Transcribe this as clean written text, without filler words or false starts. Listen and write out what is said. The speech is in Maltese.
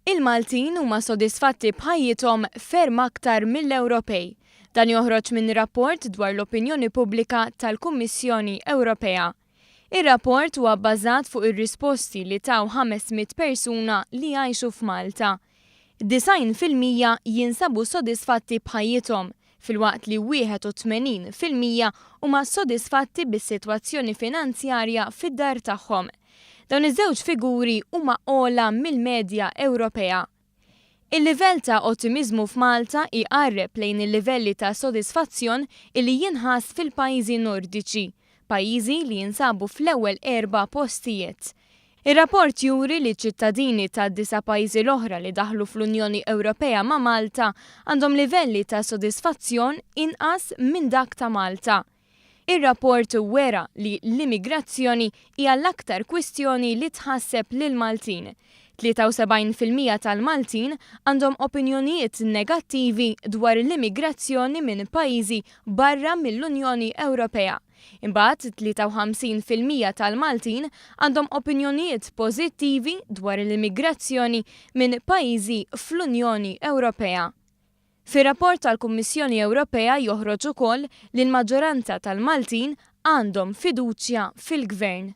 Il-Maltin huma sodisfatti b'ħajjithom ferm aktar mill-Ewropej. Dan joħroġ minn rapport dwar l-opinjoni pubblika tal-Kummissjoni Ewropea. Ir-rapport huwa bbażat fuq ir-risposti li taw 500 persuna li jgħixu f'Malta. 90% jinsabu sodisfatti b'ħajjithom, filwaqt li 81% huma sodisfatti bis-sitwazzjoni finanzjarja fid-dar tagħhom. Dawn iż-żewġ figuri huma ogħla mill-medja Ewropea. Il-livell ta' ottimiżmu f'Malta iqarreb lejn il-livelli ta' sodisfazzjon illi jinħass fil-pajjiżi Nordiċi, pajjiżi li jinsabu fl-ewwel erba' postijiet. Ir-rapport juri li ċittadini tad-disa' pajjiżi l-oħra li daħlu fl-Unjoni Ewropea ma' Malta għandhom livelli ta' sodisfazzjon inqas minn dak ta' Malta. Ir-rapport wera li l-immigrazzjoni hija l-aktar kwistjoni li tħasseb lill-Maltin. 73% tal-Maltin għandhom opinjonijiet negattivi dwar l-immigrazzjoni minn pajjiżi barra mill-Unjoni Ewropea. Imbagħad 53% tal-Maltin għandhom opinjonijiet pożittivi dwar l-immigrazzjoni minn pajjiżi fl-Unjoni Ewropea. Fir-rapport tal-Kummissjoni Ewropea joħroġ ukoll li l-maġġoranza tal-Maltin għandhom fiduċja fil-Gvern.